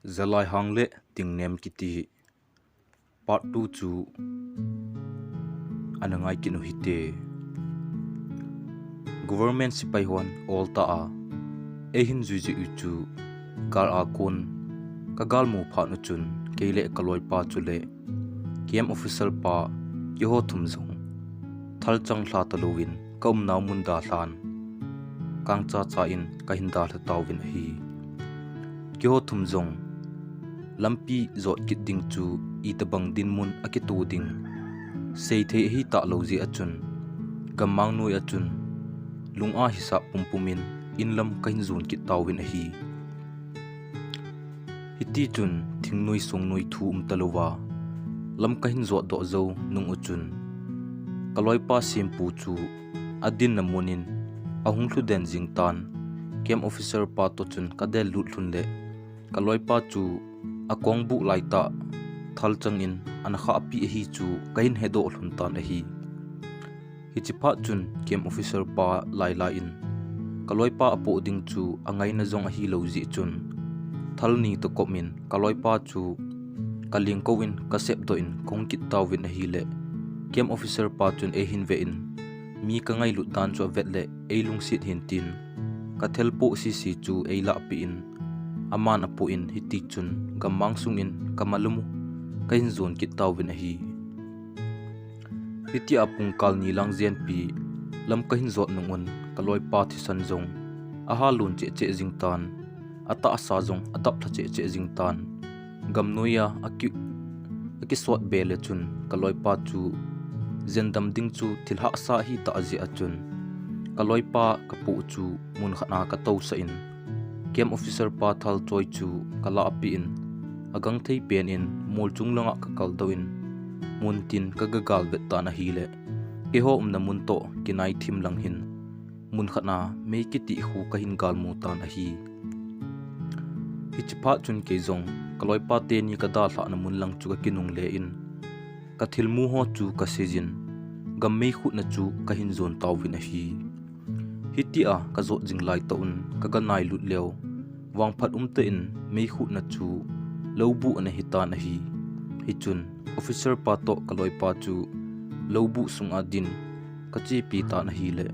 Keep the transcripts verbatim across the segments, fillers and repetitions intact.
Zalai hang le Tingnem kiti hi part two chu ana ngai kit u hite. Government sipai hon ol ta a eihin jui jui u chu gal a kon ka gal mu phat u chun kei le ka loipa chu le camp officer pa keiho thum jong thalchang lha ta louvin ka umnau mun dalhan kangcha cha in ka hin dalha tauvin ahi. Keiho thum jong lampi jot kit ding chu itobang dinmun a kito ding seithei ahi talou jeh a chun gammang noi a chun lung a hisap pumpum in in lam ka hin jon kit tauvin ahi. Hiti chun thingnoi songnoi thu um talouva lam ka hin jot doh jou nung u chun ka loipa sempu chu a dinna mun in ahung lhu den jing tan. Camp officer pa toh chun ka del lut lhun le ka loipa chu a kong buh lai tah thalchang in ana khahpi ahi chu ka hin hedoh lhun tan ahi. Hiche phat chun camp officer pa lai lai in ka loipa a poh ding chu a ngaina jong ahi lou jeh chun thal ni toh kop in ka loipa chu ka lengkou in ka sepdoh in ka hung kit tauvin ahile camp officer pa chun eihin ve in mi ka ngailut dan chu a vet le ei lungset hih in tin ka thel poh sese chu ei lahpeh in aman a poh in hiti chun gammang sung in ka malum u ka hin jon kit tauvin ahi. Hitia pungkal ni lang jenpi lam ka hin jot nung un ka loipa thisan jong a halon cheh cheh jing tan, a tahsa jong a dap lha cheh cheh jing tan. Gamnoi a a ki, a kisot be le chun ka loipa chu jendam ding chu thil hahsa ahi tah jeh a chun ka loipa ka poh chu mun khat a ka tousah in camp officer pa thal choi chu ka lahpeh in a gangthei pen in mol chung langa ka kaldoh in mun tin ka gagal vet tan ahile keiho umna mun toh kinai thim lang hin mun khat a mei kiti khu ka hin gal mu tan ahi. Hiche phat chun kei jong ka loipa teni ka dalhahna mun lang chu ka kinungle in ka thilmu ho chu ka seijin gam meikhutna chu ka hin jon tauvin ahi. Hitia ka jot jing lai tah un ka ga nailut leu vangphat umtah in meikhutna chu loubuh ana hitan ahi. Hichun officer pa toh ka loipa chu loubuh sunga din ka chepi tan ahile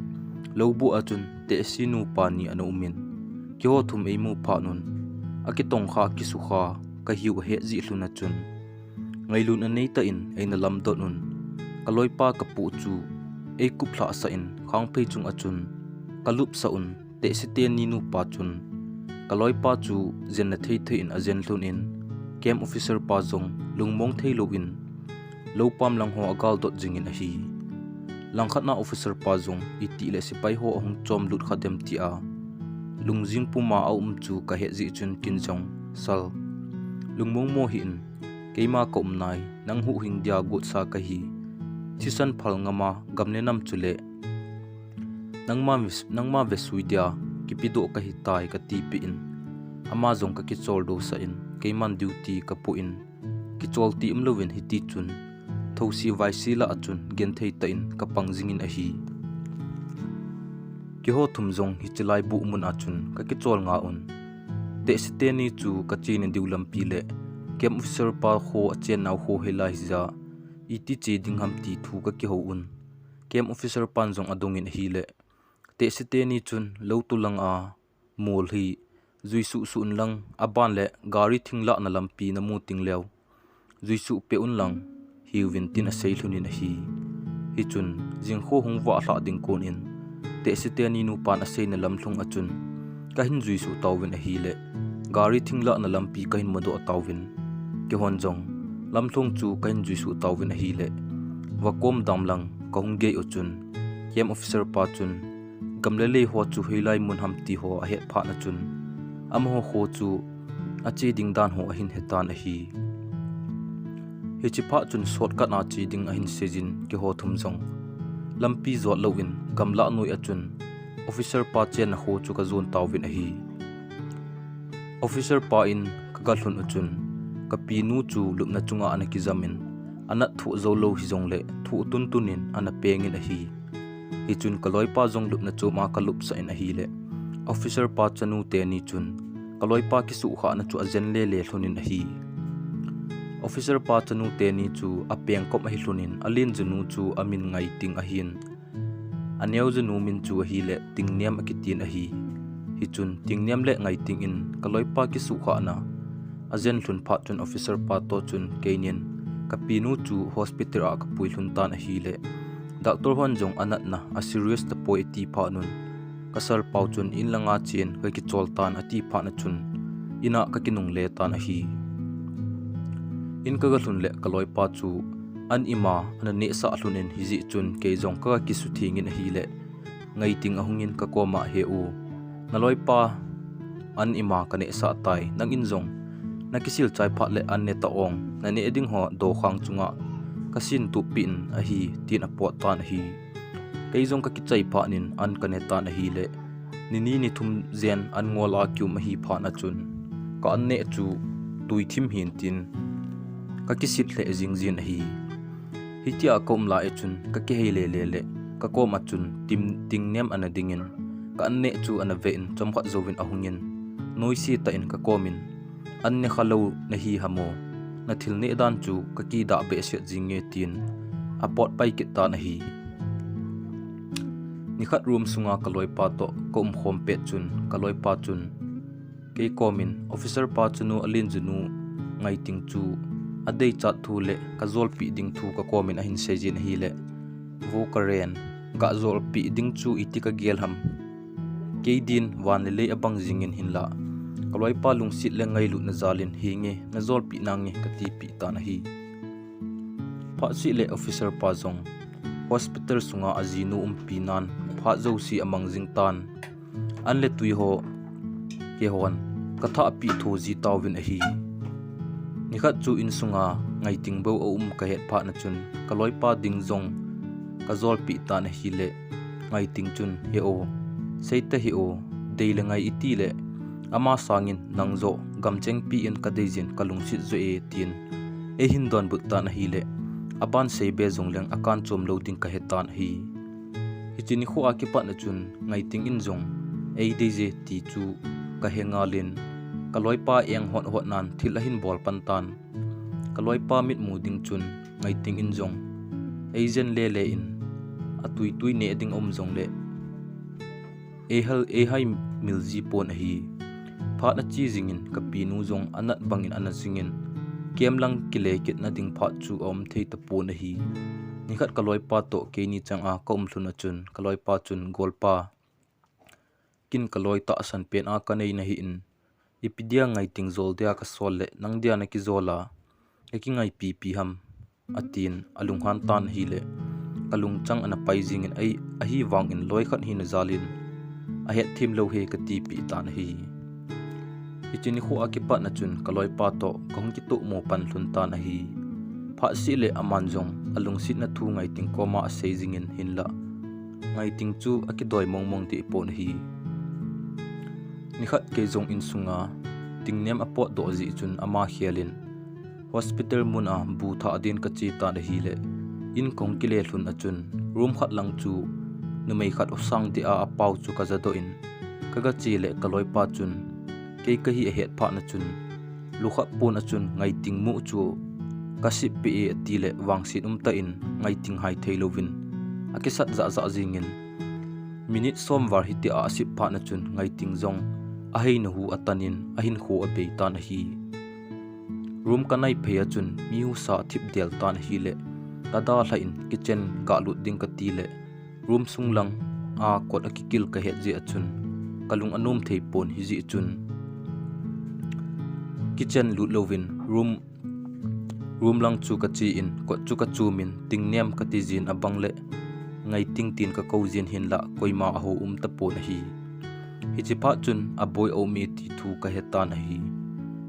loubuh a chun tehse nupa ni ana um in keiho thum ei mu phat un a kitongkha a kisukha ka hiu ahet jeh lhun a chun ngailutna neitah in eina lamdot un ka loipa ka poh chu ei kuplhah sah in khangphei chung a chun ka lupsah un tehse teni nupa chun ka loipa chu jenna thei thei in a jen lhun in camp officer pa jong lungmong thei lou in lou pam lang ho a galdot jing in ahi. Langkhat na officer pa jong itih le sipai ho ahung chom lut kha dem tia lungjing puma a um chu ka het jeh chun kin jong sal lungmong mo hih in keima ka um nai nang huhhing dia gotsa ka hi thisan phal ngam a gam le nam chu le nangma, nangma vesui dia kipedoh ka hitai ka tipeh in ama jong ka kichol dohsah in keiman duty ka poh in kichol ti umlouvin hiti chun thousi vaisi lah a chun genthei tah in ka pang jing in ahi. Keiho thum jong hiche lai buh mun a chun ka kichol nga un. Tehse teni chu ka chena diu lampi le camp officer pa kho a chennau kho hilai hija iti che ding ham ti thu ka kihou un. Camp officer pan jong adong in ahile tehse teni chun lou tu lang a mol hi jui suhsuh un lang aban le gari thinglahna lampi namu ting leu jui suh peh un lang hiuvin tin asei lhun in ahi. Hichun jingkho hung vah lhah ding kon in tehse teni nupan aseina lamlhung a chun ka hin jui suh tauvin ahile gari thinglahna lampi ka hin mudoh tauvin keihon jong lamlhung chu ka hin jui suh tauvin ahile vakom dam lang ka hung gei u chun camp officer pa chun gam le lei ho chu hoilai mun ham ti ho ahet phat na chun amaho kho chu ache ding dan ho ahin hetan ahi. Hiche phat chun shortcut a che ding ahin seijin keiho thum jong lampi jot louvin gamlah noi a chun officer pa chenna kho chu ka jon tauvin ahi. Officer pa in ka ga lhun u chun ka pinu chu lupna chunga ana kijam in anat thoh jou lou hijongle thoh tuntun in ana peng in ahi. Hichun ka loipa jong lupna chom a ka lupsah in ahile officer pa chanu teni chun kaloipa kisuhkhahna chu ajen lele lhonin ahi. Officer pa chanu teni chu apengkop ahi lhonin, alenjunu chu amin Ngaiting ahin, aneojunu min chu ahile Tingnem akitin ahi. Hichun Tingnem le Ngaiting in kaloipa kisuhkhahna ajen lhon phat chun officer pa toh chun keinin kapinu chu hospital a kapui lhon tan ahile, doctor hon jong anatna aserious tapoi ati phat un, kasarpau chun inlanga chen kakichol tan ati phat na chun ina kakinungle tan ahi. In kaga lhun le kaloipa chu an ima ana nehsah lhonin hijeh chun kei jong kaga kisuthengin ahile, Ngaiting ahungin kakoma, He u, naloipa an ima kanehsah tai, nangin jong nakisil chai phat le an ne ta ong, naneh ding ho dokhang chunga kasin tup pin ahi, tin apot tan ahi. Kei jong kakichai phat in an kane tan ahile, nini nithum jen an ngol a kium ahi phat na chun ka an neh chu tui thim hin tin kakisit lheh jingjin ahi. Hitia kaum lai chun kakihei lele le kakoma chun Tingnem ana dingin ka an neh chu ana vein chomkhat jouvin ahungin, noise tah in kakomin, An ne khalou nahi ham o? Nathil neh dan chu kakidah behseh jinge, tin apot pai kit tan ahi. Nikhat room sunga kaloipa toh kaumkhom pet chun kaloipa chun kei komin officer pa chanu alenjunu Ngaiting chu adeichat thu le kajolpeh ding thu kakomin ahin seijin ahile, Vo Karen, gajolpeh ding chu iti kagel ham? Kei din van le lei abang jingin hinla, kaloipa lungset le ngailutna jalin, Henge, najolpeh nange, katipeh tan ahi. Phatseh le officer pa jong hospital sunga ajinu umpi nan phat jouse amang jing tan, an le tui ho kihon kathahpeh tho ji tauvin ahi. Nikhat chu insunga Ngaiting bou aum kahet phat na chun kaloipa ding jong kajolpeh tan ahile, Ngaiting chun, He o, seita he o, dei le ngai itile ama sangin nang joh gamchengpi in kadeijin kalungset joh e, tin eihin donbut tan ahile, aban seibe jongleng akan chom lou ding kahetan ahi. Hiche nikho a kipat na chun Ngaiting in jong eideije ti chu kahe ngalin, kaloipa eng hot hot nan thil ahin bol pan tan. Kaloipa mitmu ding chun Ngaiting in jong eijen lele in, atuitui neh ding aum jongle eihai mil ji pon ahi. Phat ache jingin kapinu jong anat bangin ana jingin, camp lang kile kitna ding phat chu aum thei tapon ahi. Nikhat kaloipa toh keini changa kaum lhun a chun kaloipa chun, Golpa, kin kaloi tahsan pen a kanei nahin, ipi dia Ngaiting jol dia kasol le nang dia nakijol a, nakingaipipi ham? atin alunghan tan ahile, kalungchang ana pai jingin, ahivangin loi khat hina jalin ahetthem lou he, katipeh tan ahi. Hiche nikho a kipat na chun kaloipa toh kahung kitohmo pan lhon tan ahi. Phatseh le aman jong alungsetna thu Ngaiting koma asei jingin hinla, Ngaiting chu akidoi mongmong deh pon ahi. Nikhat kei jong insunga Tingnem apotdoh jeh chun ama khelin hospital muna bu thah din kache tan ahile, in kahung kile lhun a chun room khat lang chu numei khat osang deh a apao chu kajadoh in, kagache le kaloipa chun kei kahi ahet phat na chun, lukhat pon a chun Ngaiting mu chu kasip peh e atile, vangset umtah in Ngaiting hai theilouvin akisat jahjah jingin, minute som val hitia asip phat na chun Ngaiting jong aheina hu atanin ahinkho abei tan ahi. Room kanaiphei a chun mi husa athip del tan ahile, kadalhah in kitchen galut ding katile, room sung langa kot akikil kahet jeh a chun kalung anom thei pon, hijeh chun kitchen lut louvin room lang chu kache in kot chu kachumin Tingnem katijin abangle Ngaiting tin kakoujin hinla koima ahou umtapon ahi. Hiche phat chun aboi aume ti thu kahetan ahi.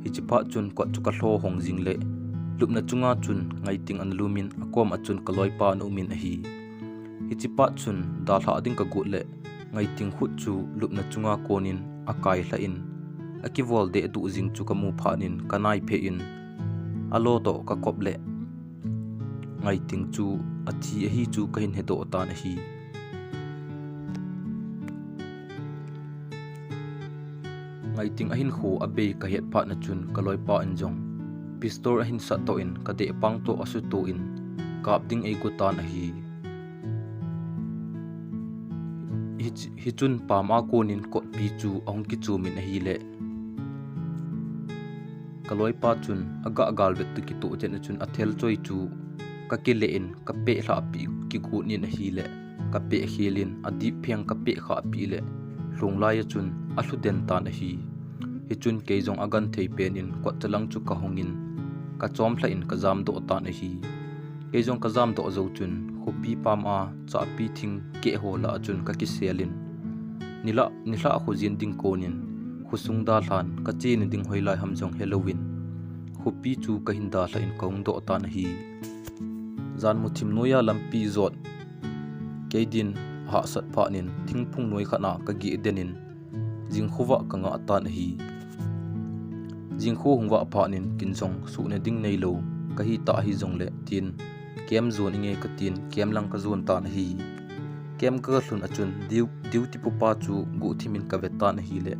Hiche phat chun kot chu kalho hong jingle lupna chunga chun Ngaiting analumin akoma chun kaloipa ana umin ahi. Hiche phat chun dalhah ding kagot le Ngaiting khut chu lupna chunga konin akailhah in, akivol dehduh jing chu kamu phatnin kanaiphei in, alo toh kakop le Ngaiting chu athi ahi chu kahin hedoh tan ahi. Aiting ahin khu abei kahet phat na chun kaloipa in jong pistol ahin sat toh in kadeh pang toh asutu in kap ding eigo tan ahi. Hichun pam a konin kotpi chu ahung kichum in ahile, kaloipa chun aga galvet tu kitoh chen a chun athel choi chu kakile in kapeh lhah pi kigut nin ahile, kapeh khel in adip pheng kapeh khah pi le, lhung lai a chun alhu den tan ahi. Hichun kei jong agan thei pen in kot chalang chu kahung in kachom lhah in kajam doh tan ahi. Kei jong kajam doh jou chun khopi pam a chahpi thing keh ho lah a chun kakisel in, nilhah, nilhah khojin ding konin khosung dalhan kachena ding hoilai ham jong helouvin, khopi chu kahin dalhah in kahung doh tan ahi. Jan muthim noiya lampi jot kei din hahsat phat nin thingphung noi khat a kageh den in jingkhovah kangah tan ahi. Jingkho hung vah phat nin kin jong suhna ding neilou kahi ta ahi jongle tin, kem jon inge katin kem lang kajon tan ahi. Kem kaga lhun a chun duty pupa chu guhthim in kave tan ahile,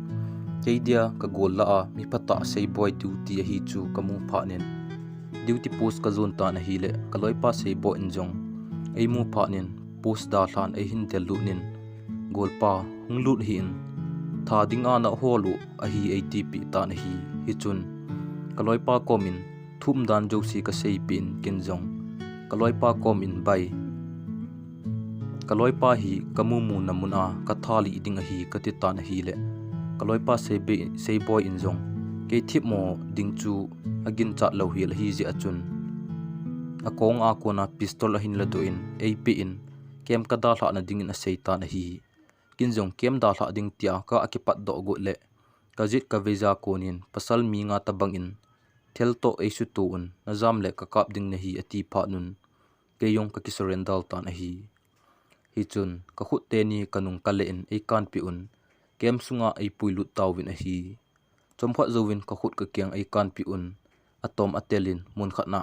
kei dia kagol lah a mi phatah seiboi duty ahi chu kamu phat nin, duty post kajon tan ahile, kaloipa seiboi in jong eimu phat nin post dalhan eihin del lut nin, golpa, hung lut hih in, tha dinga nahol u ahi eitipeh tan ahi. Hichun kaloipa kom in thu umdan jouse kaseipeh in kin jong kaloipa kom in, bai, kaloipa hi kamumu na mun a katha lih ding ahi kati tan ahile, kaloipa seiboi in jong kei themmo ding chu aginchat lou hel ahi jeh a chun akong a kona pistol ahin ladoh in eipeh in kem kadalhah na dingin asei tan ahi. Kin jong kem dalhah ding tia ka akipatdoh got le, kajet kaveija konin pasal mi nga tobang in thel toh eisutu un, najam le kakap ding nahi ati phat un, kei jong kakisurrender tan ahi. Hichun kakhut teni kanung kale in eikanpeh un, kem sunga eipuilut tauvin ahi. Chomkhat jouvin kakhut kakeng eikanpeh un, atom atel in mun khat a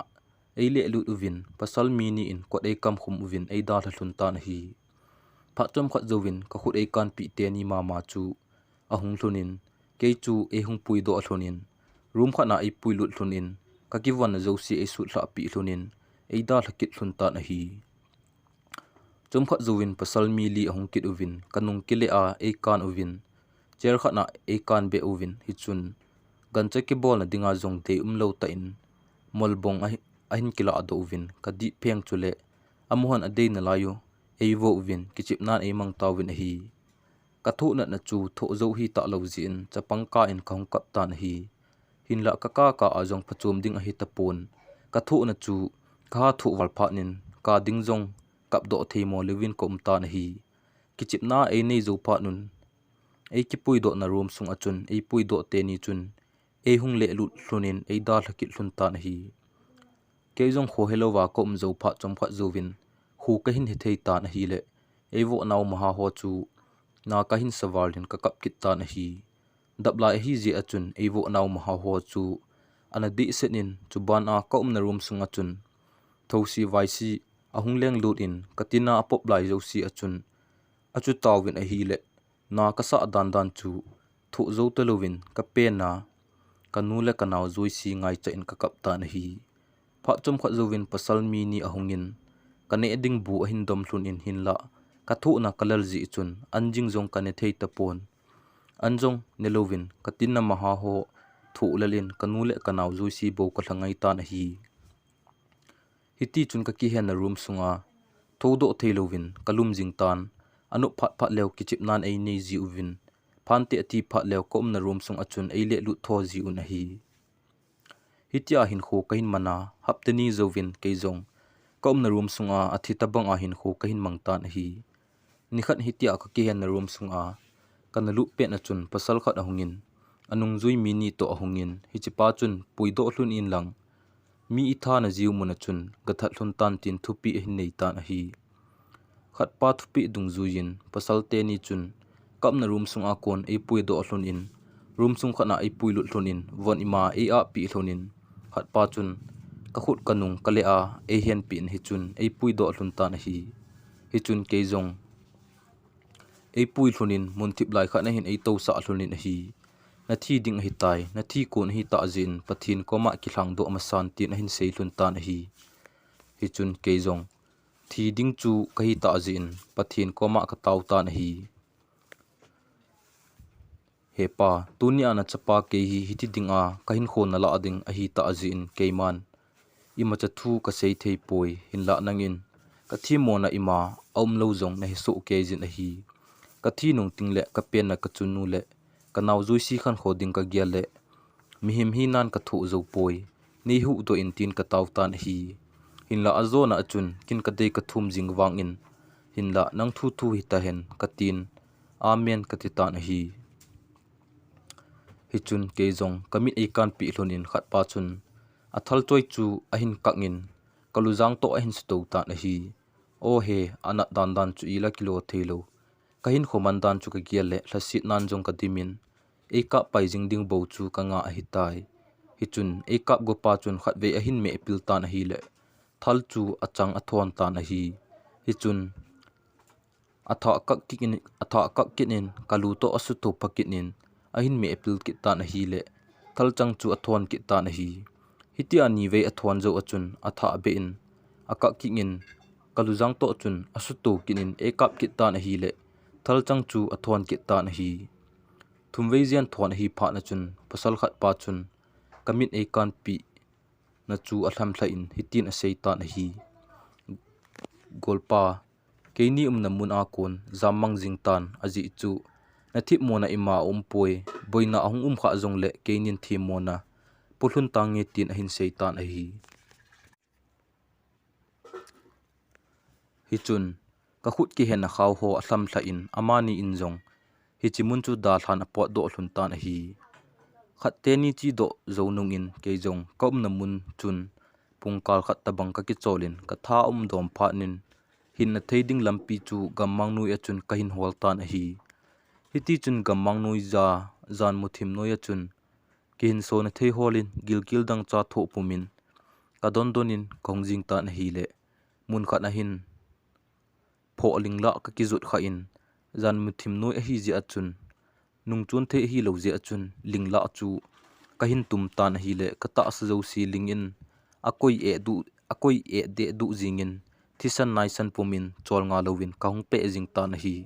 eilehlut uvin, pasal mi ni in kot eikamkhum uvin eidalha lhun tan ahi. Phat chomkhat jouvin kakhut eikanpeh teni mama chu ahung lhun in, kei chu eihung puidoh lhun in, room khat a eipuilut lhun in, kakivonna jouse eisutlhahpeh lhun in, eidalha kit lhun tan ahi. Chomkhat jouvin pasal mi li ahung kit uvin, kanung kile a eikan uvin, chair khat a eikanbeh uvin, hichun gancha kibolna dinga jong dei umlou tah in, molbong ahin kilahdoh uvin, kadih pheng chule amuhon adei nalai u eivo uvin, kichepnan eimang tauvin ahi. Kathoh natna chu thoh jou hitahlou jeh in chapang kah in kahung kap tan ahi. Hinlah kakah kah a jong phachom ding ahitapon, kathohna chu kaha thoh val phat nin ka ding jong kapdoh theimo louvin kaum tan ahi. Kichepna einei jou phat un, eikipuidohna room sunga chun eipuidoh teni chun eihung lehlut lhun in eidalha kit lhun tan ahi. Kei jong kho helouva kaum jou phat chomkhat jouvin kho kahin hethei tan ahile, eivohnau maha ho chu na kahin saval in kakap kit tan ahi. Daplai ahijeh a chun eivohnau maha ho chu ana dehset in, chuban a kaumna room sunga chun thousi vaisi ahung lenglut in, katina apop lai jouse a chun achu tauvin ahile, na kasah dandan chu thoh jou talouvin kapenna kanu le kanao jouse ngaicha in kakap tan ahi. Phat chomkhat jouvin pasal mi ni ahung in, kaneh ding bu ahin dom lhun in, hinlah kathohna kalel jeh chun an jing jong kane thei tapon, an jong nelouvin katina maha ho thoh lel in kanu le kanao jouse bou kalha ngai tan ahi. Hitichun kakihenna room sunga thoudoh theilouvin kalum jing tan, anop phat phat leu kichepnan einei jiuvin, phante ati phat leu kaumna room sunga chun eilehlut tho jiuvin ahi. Hitia hinkho kahin mana, hapta ni jouvin kei jong kaumna room sunga athi tobanga hinkho kahin mang tan ahi. Nikhat hitia kakihenna room sunga kana lut petna chun pasal khat ahung in, anungjui mi ni toh ahung in, hichepa chun puidoh lhun inlang, mi ithana jiu muna chun gathat lhun tan tin thupeh ahin nei tan ahi. Khatpa thupeh dungjuiyin pasal teni chun kaumna room sunga kon eipuidoh lhun in, room sung khat a eipuilut lhun in, von ima eiahpeh lhun in, khatpa chun kakhut kanung kale a eihenpeh in hichun eipuidoh lhun tan ahi. Hichun kei jong eipui lhun in mun thip lai khat a hin eitousah lhun in ahi. nathi ding ahitai, nathi kon ahitah jeh in Pathen koma kilhangdoh masan, tin ahin seilhun tan ahi. Hichun kei jong thi ding chu kahitah jeh in Pathen koma katao tan ahi. He Pa, tunia nachapa kei hi hiti dinga kahinkho nalah ding ahitah jeh in keiman imacha thu kasei thei poi, hinlah nangin kathemmona ima aumlou jong nahesoh kei jin ahi. Kathi nung tengle kapenna kachunnu le kanao jouse khankho ding kagel le mihem hinan kathoh jou poi, neihuhdoh in tin katao tan ahi. Hinlah ajona achun kin kadei kathum jing vangin, hinlah nang thuthu hitahen, katin, Amen, kati tan ahi. Hichun kei jong kamit eikanpeh lhon in khatpa chun athal choi chu ahin kangin, kalujang toh ahin suto tan ahi. O he, anat dandan chu ila kilo theilou. Kahinkho mandan chu kagel le lhasetnan jong kadimin, eikap pai jing ding bou chu kanga ahitai. Hichun eikap gopa chun khatvei ahin mehpil tan ahile thal chu achang athon tan ahi. Hichun athah kak kit in, athah kak kit in, kalu toh asuto pha kit in, ahin mehpil kit tan ahile thalchang chu athon kit tan ahi. Hitia nivei athon jou achun athah abeh in, akak kit in, kalujang toh chun asuto kit in eikap kit tan ahile thalchang chu athon kit tan ahi. Thumvei jen thon ahi phatna chun pasal khatpa chun kamit eikanpeh na chu alhamlhah in hitin asei tan ahi. Golpa, keini umna mun a kon jammang jing tan, ajeh chu nathemmona ima aumpoi, boina ahung umkhah jongle keinin themmona polhun tange, tin ahin sei tan ahi. Hichun kakhut kihenna khao ho alhamlhah in amani in jong hiche mun chu dalhan apotdoh lhon tan ahi. Khat teni chedoh jou nungin kei jong kaumna mun chun pungkal khat tobang kakichol in katha aumdom phatnin hinna thei ding lampi chu gammang noi achun kahin hol tan ahi. Hitichun gammang noija janmuthim noi achun kihinsona thei holin gilkel dangchah thoh pumin kadondonin kahung jing tan ahile munkhat ahin phoh linglah kakijot khah in, janmuthim noi ahijeh achun, nungchon thei ahilou jeh achun linglah chu kahin tum tan ahile katahsa jouse lingin akoi eh duh, akoi eh deh duh jingin thisan naisan pumin cholnga louvin kahung peh jing tan ahi.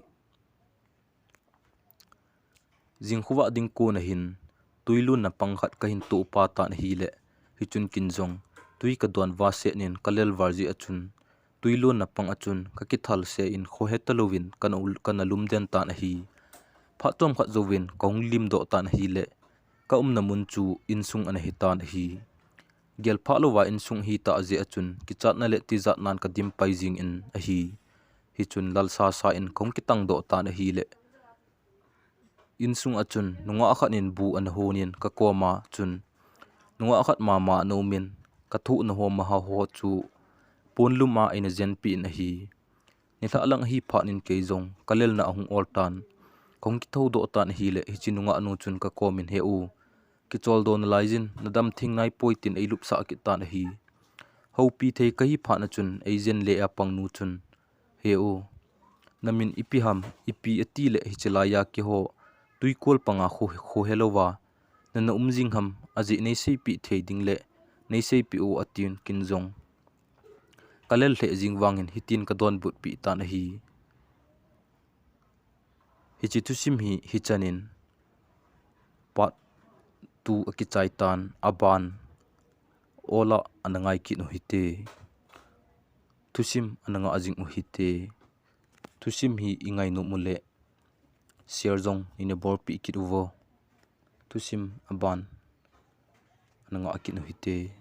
Jingkhovah ding kona hin tuilonna pang khat kahin tohpah tan ahile, hichun kin jong tui kadon vasetnin kalel val jeh achun tuilonna pang achun kakithalse in khohe talouvin kana, kana lumden tan ahi. Phat chomkhat jouvin kahung limdoh tan ahile, kaumna mun chu insung ana hitan ahi. Gelphah louva insung ahitah jeh achun kichatna le tijatnan kadim pai jingin ahi. Hichun lalsasa in kahung kitangdoh tan ahile, insung achun nungah khat in bu ana honin kakoma chun nungah khat mama ana umin kathohna ho maha ho chu ponlum a eina jenpeh in ahi. Nilhah lang ahi phatnin kei jong kalelna ahung ol tan, kahung kithoudoh tan ahile hiche nungah nu chun kakomin, He u, kicholdo nalaijin nadam theng naipoi, tin eilupsah kit tan ahi. Houpi thei kahi phatna chun eijen le a pangnu chun, He u, namin ipi ham, ipi atile hiche laiya keiho tuikol panga kho, khohe louva nana um jing ham, ajeh neiseipeh thei dingle neiseipeh u, atin kin jong kalel lheh jing vangin hitin kadonbutpeh tan ahi. Hiche thusim hi hichanin part two akichai tan, aban ola ana ngai kit u hite. Thusim ana ngah jing u hite. Thusim hi ingainom uleh share jong neina bolpeh kit uvo. Thusim aban ana ngah kit u hite.